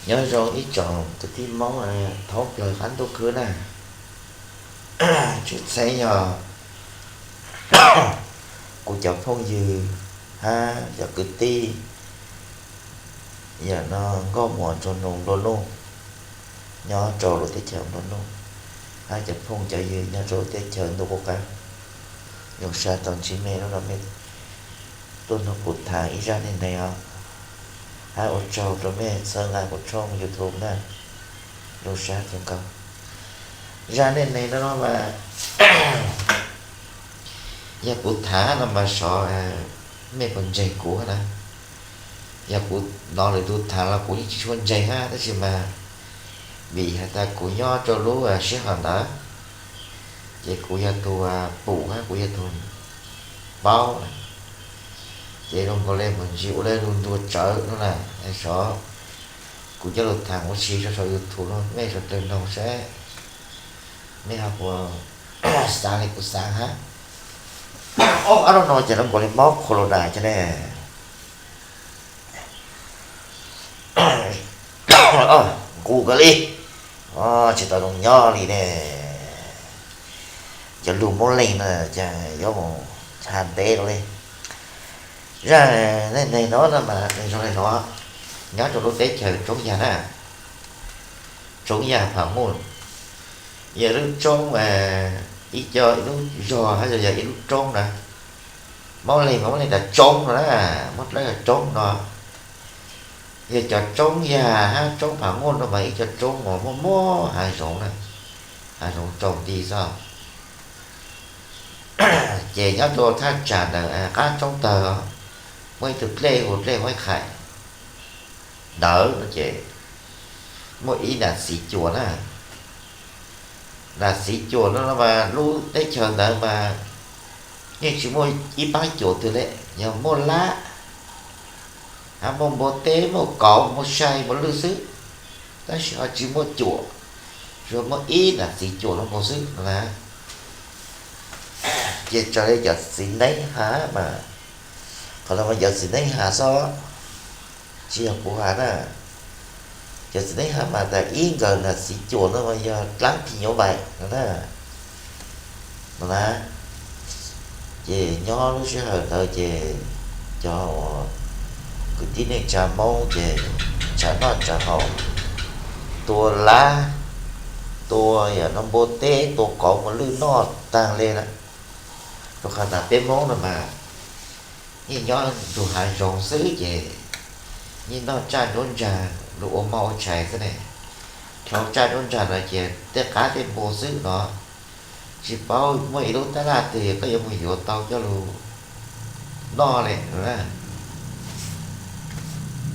Nyob zoo ib tsoom kwv tij Hmoob thoob plaws qab ntuj khwb na. Tshwj xeeb yog kuv cov phooj ywg hab cov kwv tij yam no nkauj muam nraug nus nplua nuj nyob rau lub teb chaws nplua nuj, hab cov phooj cov ywg nyob rau lub teb chaws ntuj qub qab. Zoo sab tau ntsib mej lub no mej tuaj nrog kuv tham ib zaj neej neeg os, hab ua tsaug rau mej txhawb nqa kuv tshooj YouTube na. Zoo sab kawg nkaus. Zaj neej neeg no no mas yog kuv tham no mas xyov mej puas ntseeg kuv na. Yog kuv hnov lwm tus tham los kuv yeej tsis tshua ntseeg hab, tab sis mas vim has tas kuv nyob rau lub sij hawm ntawd, ces kuv yog tus pum hab kuv yog tus paub na. Ces zoo nkaus le mus ntsis ua le lug ntuag tsawv no na, xyov kuv coj lug tham ua si rau saum YouTube no mej sawv daws noog saib mej ho puas xav le kuv xav hab. Ob, ob lub no ces zoo nkaus li mob corona cov ne. Nqus kawg li, tsis tau zoo nyob li ne. Cov lug Moob Leej no ces yuav mus tha ntev rau li. Zaj neej neeg no no mas nws zoo li no, nyob rau lub teb chaws Tsoob Yaj na, Tsoob Yaj Pham Muj, yog lub roob, ib co ib lub zog hab yog ib lub roob na. Moob Leej mas Moob Leej tas Tsoob no na, Moob Leej tas Tsoob no. Yog cov Tsoob Yaj hab Tsoob Pham Muj no mas ib co roob uas muaj muaj hav zoov na, hav zoov tsaus nti xwb. Ces nyob rau thaj tsam ntawm qab roob tawg, muaj ib tug dlej hu dlej Huaib Qhais ntawd no ces muaj ib nam txiv cuas na. Nam txiv cuas no mas lub teb chaws ntawd mas yeej tsis muaj ib paab cuas twg le, yog muaj lab, hab muaj npua teb, muaj kauv, muaj sai, muaj lwj xwb, tab sis ho tsis muaj cuas, tsuas muaj ib nam txiv cuas no nkaus xwb no na. Ces raws li cov txiv neeb has mas, qhov no mas cov txiv neeb has xwb, tsis yog kuv has na. Cov txiv neeb has mas tas ib nkawd nam txiv cuas no mas yog Dlaab Phim Nyuj Vais no na. No na, ces nyob lub sij hawm ntawd ces cov kwv tij neej tsa Moob ces tsa noj tsa haus, tua lab, tua yam no npua teb, tua kauv mus lwj noj taag le na. Rau qhov tas peb Moob no mas yeej nyob nrug hav zoov xwb ces yeej noj tsaj nruab nrag, lug ua moj ua tshais xwb ne. Dhau tsaj nruab nrag no ces tej qab tej npua xwb no, tsis paub muaj ib lub tab laj twg koj yuav mus yuav tau coj lug noj le no na.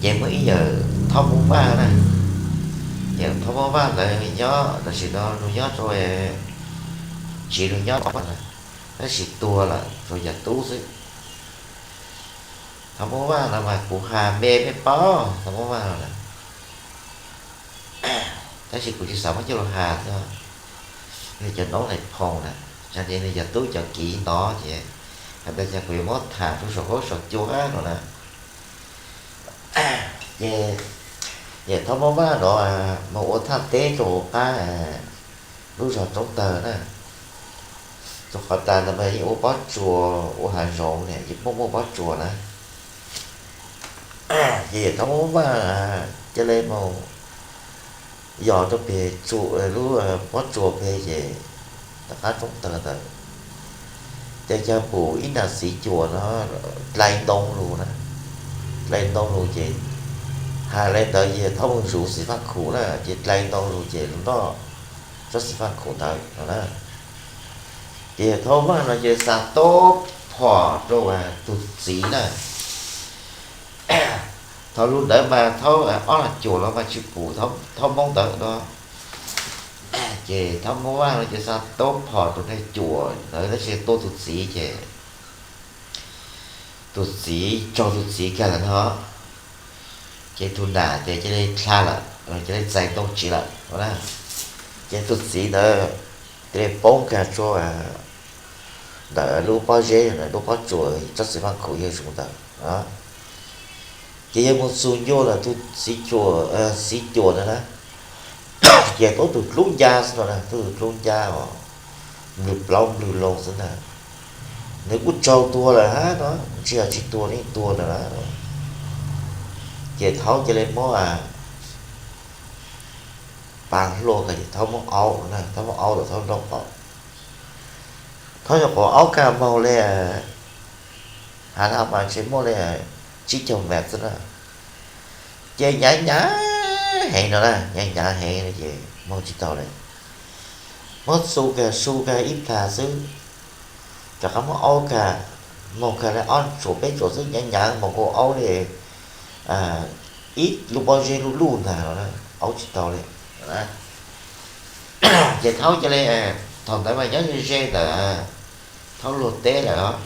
Ces muaj ib yawm Thoj Moob Vaj na, yawm Thoj Moob Vaj ntawd nyob tam sim no nws nyob rau, tsis, nws nyob, tab sis tuag lawm, tshuav yawm tub xwb. Thoj Moob Vaj no mas kuv has me mej paub Thoj Moob Vaj no lawm, tab sis kuv tsis xav muab coj lug has thiab. Nws cov noob Nais Phoo na, tsav ces nws yawm tub cov kiv no ces has tas cas kuv yuav muab tham rau saum huab saum cua no na. Ces yawm Thoj Moob Vaj no mus ua thaj teb rau qab lub zog Roob Tawg na. Rau qhov tas ntawd mas yeej ua pob tsuas, ua hav zoov ne yeej muaj muaj pob tsuas na. Ces yawm Thoj Moob Vaj cia li mus yos rau pem tsu, lub pob tsuas pem ces tom qab Roob Tawg ntawd, ces cas pum ib nam txiv cuas no dlai ntoo lug na, dlai ntoo lug ces, has le ntawd ces Thoj Moob Zuv xim faj khum na, ces dlai ntoo lug ces lug noj tsob xim faj khum ntawd no na. Ces Thoj Moob Vaj no ces xa tub phom rau tug txiv na. Thaum lug ntawd mas Thoj, ob leeg cuas los mas tsis pum Thoj Moob ntawd no. Ces Thoj Moob Vaj no ces xa tub phom rau neeg cuas ntawd tab sis tua tug txiv ces tug txiv, raug tug txiv kag lawm no. Ces tug nam ces cia li dlha lawm, cia li txais ntoo tsiv lawm no na. Ces tug txiv ntawd cia li poob kag tsua ntawm lub pob zeb, lub pob tsuas tsob xim faj khum yawg Zuv ntawd. Ces yawg mus txug ncua ntawm tus txiv cuam, txiv cuam ntawd na, ces tuaj tug dlub ncaj xwb no na, tuaj tug dlub ncaj os, nplws plaub nplws loo xwb na. Nws kuj tsaug tuag lawm hab no, tsis yog tsis tuag, yeej tuag ntawd na. Ces thaub cia li muab pas hluaj kag, ces thaub muab aub no na, thaub muab aub tawm thaub nraub qaum. Thaub nyuam qhuav aub kag moog li, has na mas ntshe muaj li tsib caug mev xwb na. Ces hnyav hnyav heev no na, hnyav hnyav heev no ces moog tsis taus li. Muab txu kag su kag ib plag xwb, rov qab muab aub kag, moog kag li ob tsuam peb tsuam xwb, hnyav hnyav moog kag aub li ib lub pob zeb luj luj ntag no na, aub tsis tau li. Ces thaub cia li, thaum ntawd mas nyob ze ze ntawm thaub luag teb lawm os.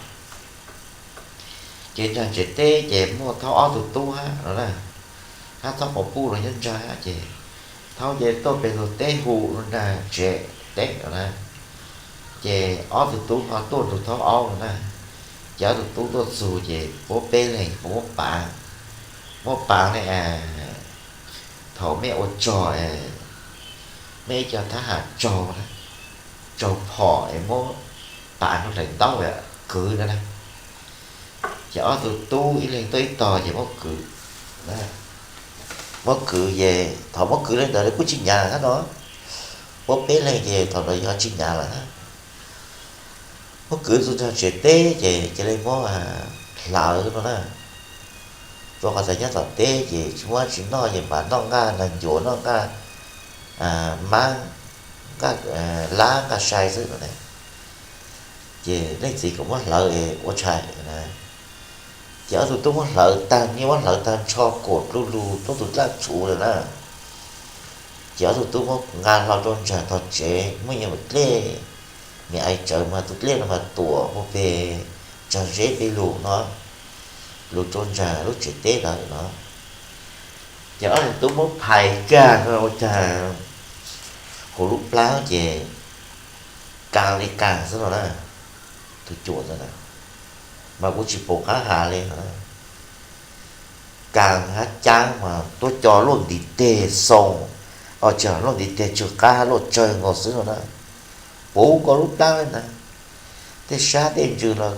Ces nraag tsev teb ces muaj thaub ob tug tub hab no na, hab thaub quas puj los nyob nraag hab ces thaub ces tuaj peg luag teb hu nraag tsev teb no na. Ces ob tug tub ho tuaj nrug thaub aub no na. Ces ob tug tub tuaj txug ces puab peb leeg puab muab pav, muab pav li thaum mej ua tsog, mej ib co thab ham tsaug, tsaug phom es muab pav nrug daim ntaub kwv no na. Ces ob tug tub ib leeg tuaj ib tog ces muab kwv, muab kwv ces thaum muab kwv li ntawd kuj tsis hnyav hab no. Puab peb leeg ces thaum ntawd yog tsis hnyav lawm hab. Muab kwv txug nraag tsev teb ces cia li muab hlawv no na. Rua qhov tas nyob tom teb ces tsis muaj tsis noj ces mas noj nqaj nag ncuav, noj nqaj mab, nqaj lab nqaj sai xwb no. Ces leej txiv kom muab hlawv es ua tshais na. Ces ob tug tub muab hlawv tag, niaj muab hlawv tag nrho kuam dlug lug tuab tug dlaab tsuv lawm na. Ces ob tug tub muab nqa hlo rua nraag tog tsev, muab nyias dlej, niam ais tsawv mas tus dlej no mas tuam puag peg tsaag zeb peb lug no, lug rua nraag lub tsev teb ntawd no. Ces ob tug tub muab phais kag ua caag huv lub plaab ces kaas li kaas xwb no na. Tug cuam ntawd mas kuv tsis pum qab has li no. Kaas hab caab mas tuab co luaj ntiv teg xoo, tsis, luaj ntiv teg tsawg qab hab luaj tsawg nkaus xwb no na. Puv nkaus lub plaab li ntawd, tej sab tej ntsws los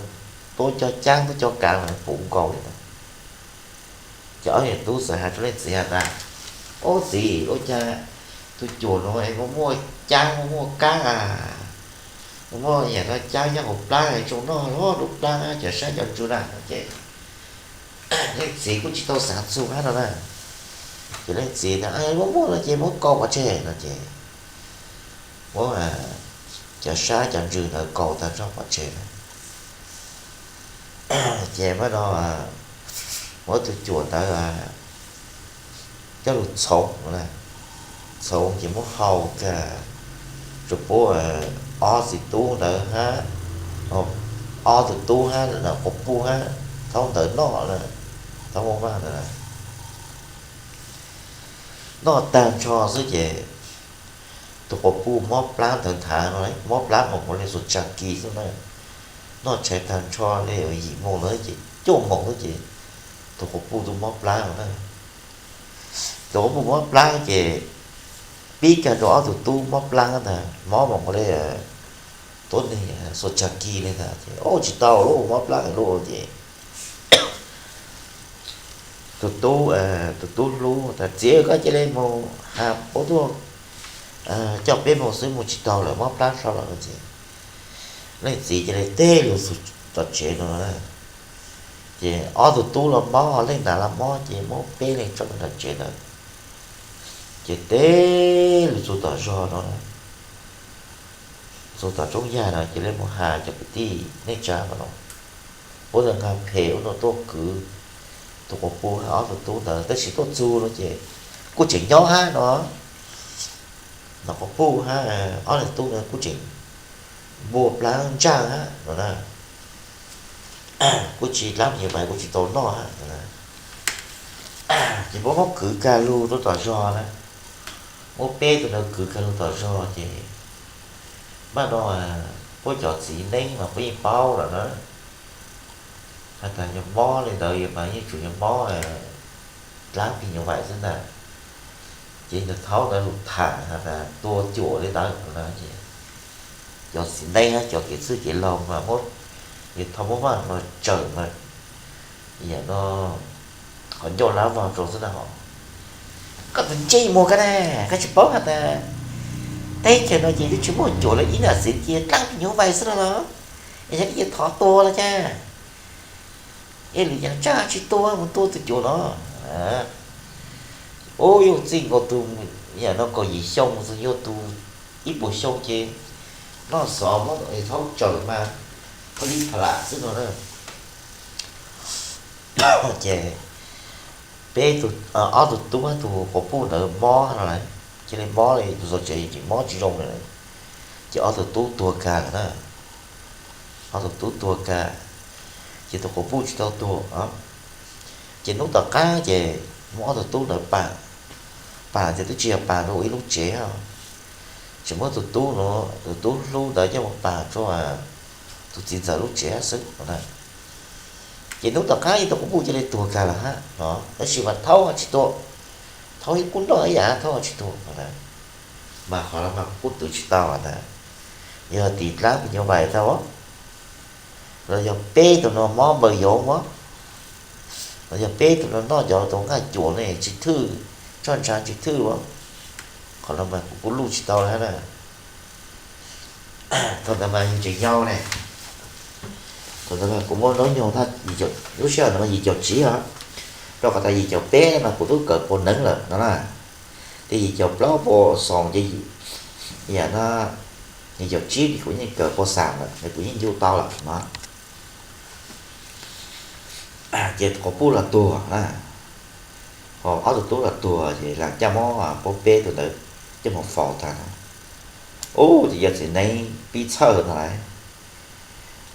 tuab co caab tuab co kaas mas puv nkaus li ntawd. Ces ob yawm tub txawm has rua leej txiv has tas, Ob txiv, ua caag tug cuam nuav es muaj muaj caab muaj muaj kaab a, muaj muaj yaam no caab nyob huv plaab zoo noj hlob lub plaab cov sab cov ntsws na no ces leej txiv kuj tsis tau xaav txug hab no na. Ces leej txiv tas, Muaj muaj no ces muab kaus pov tseg no ces muab cov sab cov ntsws ntawd kaus tag nrho pov tseg na. Ces muab no, muab tug cuam ntawd coj lug txhoov, txhoov ces muab hau kag rua puab ob txiv tub ntawd hab, ob tug tub hab quas puj hab thaub ntawd noj na, thaub muaj maj ntawd na. Noj tag nrho xwb ces tug quas puj mob plab ntawd nthav no, mob plab moog nkaus li xuas tsag kis xwb na. Noj tshais tag nrho li yim moos lawm ces cuaj moos xwb ces tug quas puj tub mob plab no na. Tug quas puj mob plab ces pib kag rua ob tug tub mob plab ntag, mob moog nkaus li tuab neeg xuas tsag kis li ntag ces ua tsis tau lub mob plab lawm ces tug tub, tug tub hlub tas, Txiv, koj cia li moog has puab tuaj coj peb moog xwb, moog tsis taug lawm, mob plab hlo lawm no ces leej txiv cia li teb lug txug tom tsev no na. Ces ob tug tub los mob, leej nrad los mob ces muab peb leeg tso nram tsev ntawd. Ces teb lug txug tom zog no, txug tom roob yag no ces le moog has cov kwv tij neej tsa no, puab tau nqaa phem ua nuav tuaj kwv tug quas puj hab ob tug tub ntawd, tab sis tuaj txug no ces kuj tseem nyob hab no. Nom quas puj hab ob leeg tub ntawd kuj tseem npua plab ntsaaj hab no na. Kuj tsis dlaab nyuas mais kuj tsis tau noj hab no. Ces puab muab kwv kag lug rua tom zog na, muab peb tug ntawd kwv kag lug tom zog ces maj no puab cov txiv neeb mas puab yeej paub lawm na, has tas yog mob li ntawd mas yeej tsuas yog mob dlaab phim nyuj vais xwb ntag. Ces yog thaub ntawd lug tham has tas tua cuam li ntawd no ces cov txiv neeb hab cov kev txwj kev laug mas muab, yog thaub muab Vaaj Npawg tsawm mas yam no qhov ncauj lab vog rau xwb na ho. Koj tus ntsej muag koj na, koj tsis paub has tas teb chaws no ces twb tsis muaj cuam lawm, ib nam txiv cia dlaab phim nyuj vais xwb no los, es yog koj cia thov tua los cas? Es lwm yaam tsaj tsis tua, mus tua tus cuam no. Ub, yog txij nkaus tus yam no kaum yim xyoo mus txug yug tus ib puas xyoo ces noj xov muab thaub tsawm mas pha li pha lam xwb no na. Ces peb tug, ob tug tub hab tug quas puj ntawd mob no lawm, cia li mob li tus txawj tsev tseem mob tsis zoo lawm, ces ob tug tub tuag kag lawm na. Ob tug tub tuag kag, ces tus quas puj tsis tau tuag. Ces hnub tom qab ces muab ob tug tub ntawd pam, pam tias twb tsis yog pam rau ua ib lub tsev, tseem muab tus tub, tus tub hlub ntawd coj mus pam rau tus txiv ntxawm lub tsev xwb no na. Ces hnub tom qab ib tug quas puj cia li tuag kag lawm hab no, tab sis mas thaub ho tsis tuag, thaub yeej kub nroj ib yam, thaub ho tsis tuag no na. Mas qhov no mas kuv kuj twv tsis tau ntag, yog tiv dlaab phim nyuj vais tau, los yog peb tug no mob npaws yoov, los yog peb tug no noj cov tus nqaij cuam ne tsis thwj, toj ntsha tsis thwj, qhov no mas kuv kuj luj tsis tau lawm na. Thaum ntawd mas yug tseem yau ne, thaum ntawd mas kuv muaj hnub nyoog, lub sij hawm ntawd mas yim caum tsib os, rau qhov tas yim caum peb mas kuv twb kawm puas neeb lawm no na. Ces yim caum plaub puas xoom ces, yam no, yim caum tsib kuv yeej kawm puas xaam lawm, kuv yeej ncu tau lawm no. Ces quas puj los tuag na, ho ob tug tub los tuag ces lam coj muab puab peb tug ntawd coj mus faus tag. Ub, ces cov txiv neeb pib txhawj no lawm.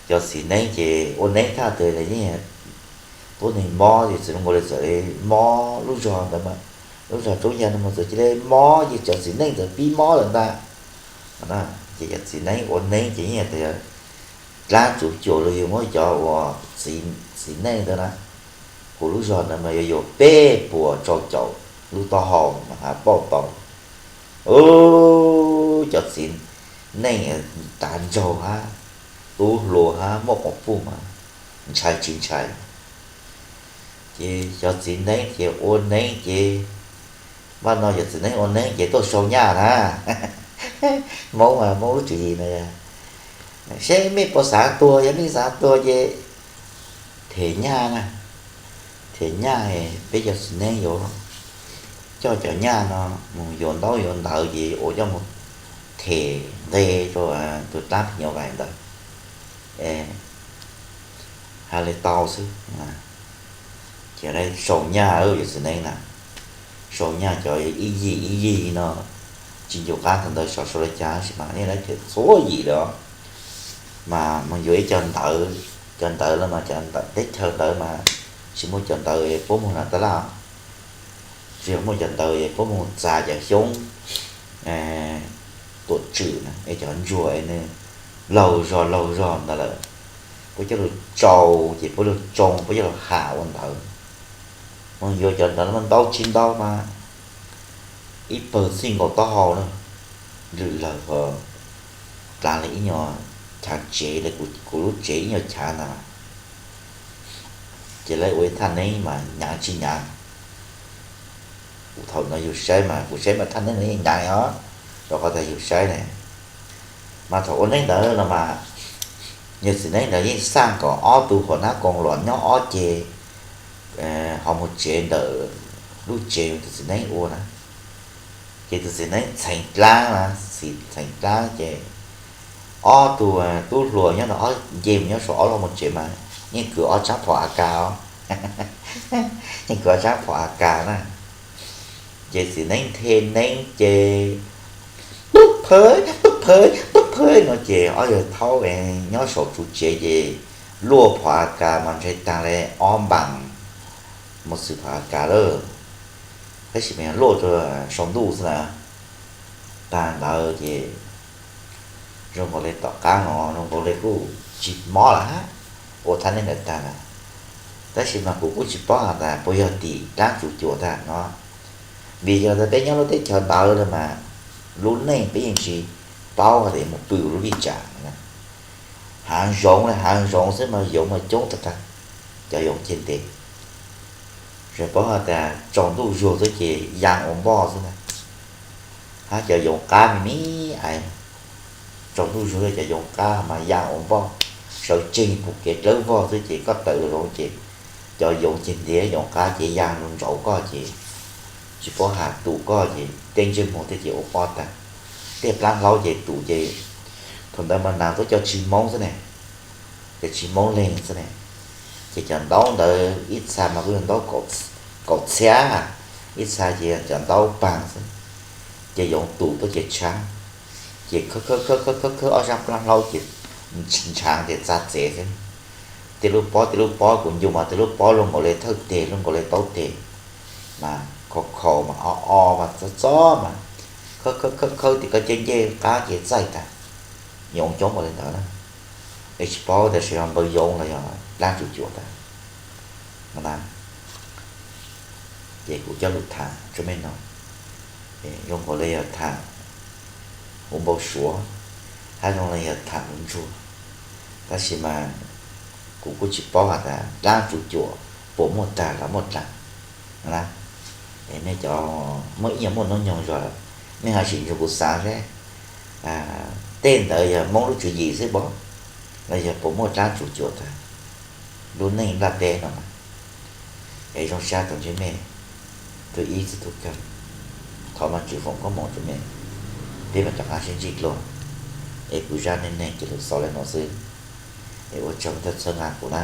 Cov txiv neeb ces ua neeb thaj tag yeej tuab neeg mob ces txawm zoo nkaus li txawm mob lub zog ntawd, lub zog roob yag no mas txawm cia li mob ces cov txiv neej txawm pib mob lawm ntag. Ces cov txiv neeb ua neeb ces yeej tias dlaab tsuv cuam los yog muab cov uas txiv neej ntawd na, hu lub zog ntawd mas yuav yuav peb puas rau caum lub taub hau mas has pauj tau. Ub, cov txiv neej tav ntsaug hab, tub hluas hab muaj quas puj mas ntshai tsis ntshai. Ces cov txiv neeb ces ua neeb ces, npaj no cov txiv neeb ua neeb ces tuaj sau nyaj na. Hmoob mas muaj lub tswv yim na, seb mej puas xav tuag, yog mej xav tuag ces them nyaj na, them nyaj, peb cov txiv neeb yuav coj cov nyaj no mus yuav ntaub yuav ntawv ces ua coj mus them nqe rau tus dlaab phim nyuj vais ntawd, has li tau xwb. Ces sau nyaj, cov txiv neeb na, sau nyaj cov ib yig ib yig no, tsis ncu qab thaum ntawd sau sau li cas tab sis mas nej lawv them txhua yim lawm os. Mas mus yuav ib co ntawv, cov ntawv no mas cov teb chaws ntawd mas tsis muaj cov ntawv puab muag no tab laj, tsuas yog muaj cov ntawv puab muag txag cov xyoob tuam tswm na, es cov ntsuag es nws laug zog laug zog ntawd lawm, puab coj lug tsau, ces puab lug tsoo, puab coj lug ham ua ntawv. Mus yuav cov ntawv no ntau tsis ntau mas ib pawg txij nkaus taub hau na, lwm lawg dlav li ib nyuag chav tsev li kuv lub tsev ib nyuag chav ntag. Ces lawv ua ib thaj neeb mas hnyav tsis hnyav. Kuv thaum no yug saib mas kuv saib mas thaj neeb no yeej hnyav os, rau qhov tas yug saib ne. Mas thaum ua neeb ntawd no mas yawg txiv neeb ntawd yeej xaj kom ob tug huam nab koos los nyob ob ceg ho mus tsev ntawm lub tsev tus txiv neeb ua na. Ces tus txiv neeb txheev dlaab na, txheev dlaab ces ob tug tub hluas nyob no ob nce mus nyob saum ob lub mus tsev mas yeej kwv ob tsaab phom AK os. Yeej kwv ob tsaab phom AK na. Ces txiv neeb nthe neeb ces pub phawj pub phawj pub phawj no ces ob yawg thaub nyob saum tsuv tsev ces luaj phom AK mas ntshai taag li ob npaas mos xwm phom AK lawm. Tab sis mas yog luaj rau saum ntuj xwb na. Tag ntawd ces zoo nkaus li tom qab no zoo nkaus li kuj tsis mob lawm hab, ua thaj neeb ntawd tag na. Tab sis mas kuv kuj tsis paub has tas puas yog tim dlaab tsuv cuam tag no, vim yog tas peb nyob lub teb chaws ntawd no mas lub neej peb yeej tsis paub has tas mus pw lub vij tsam. Haav zoov le haav zoov xwb mas yoov mas coob tag tag, cov yoov ceg ntev. Tsuas paub has tas tsaus ntuj zuag xwb ces yaa ua npoj xwb ntag, hab cov yoov qab me me ais, tsaus ntuj zuag cov yoov qab mas yaa ua npoj, sawv tseg pum kev dlawb vog xwb ces koj tawm los ces cov yoov ceg ntev yoov qab ces yaa lug ntsauv koj ces tsis paub has tus koj ces tej ntsej muag tej ces ua pob tag, tej plaab hlaub ces tus ces thaum ntawd mas nas tuab coj tsis moob xwb ne, ces tsis moob leeg xwb ne, ces cov ntaub ntawd ib txha mas kuj yog ntaub kaum txhiab, ib txha ces cov ntaub paag xwb, ces yoov tus tuaj ces tshaab, ces khawb khawb khawb khawb ob sab plaab hlaub ces ntshaav ces txav txev xwb. Tej lub pob tej lub pob kuv ncu mas tej lub pob luaj nkaus le thawj teg luaj nkaus le taub teg, mas khov khaus mas o o mas txob txob mas khawb khawb khawb khawb tim koj caj ncej qab ces txaij tag, yoov coob npaum li ntawd na. Es tsis paub tas seb yog npawg yoov los yog dlaab tsuv cuam tag no na. Ces kuv coj lug tham tsua mej no, zoo nkaus le yog tham huv npau suav, hab zoo le yog tham huv ntsuag, tab sis mas kuv kuj tsis paub has tas dlaab tsuv cuam puas muaj tag los muaj dlaab na. Es mej cov muaj ib nyuag muaj hnub nyoog zog, mej ho sim ntsug kuv xaav seb tej ntawd yog Moob lub tswv yim xwb pab, los yog puas muaj dlaab tsuv cuam tag lub neej nplaj teb no mas. Es zoo sab tau ntsib mej tug ib txug tug kawg, thov Vaajtswv foom koob moov rua mej, peb maam rov qaab sib ntsib dlua. Es kuv zaj neej neeg ces lug xaus le nuav xwb, es ua tsaug koj txhawb nqa kuv na.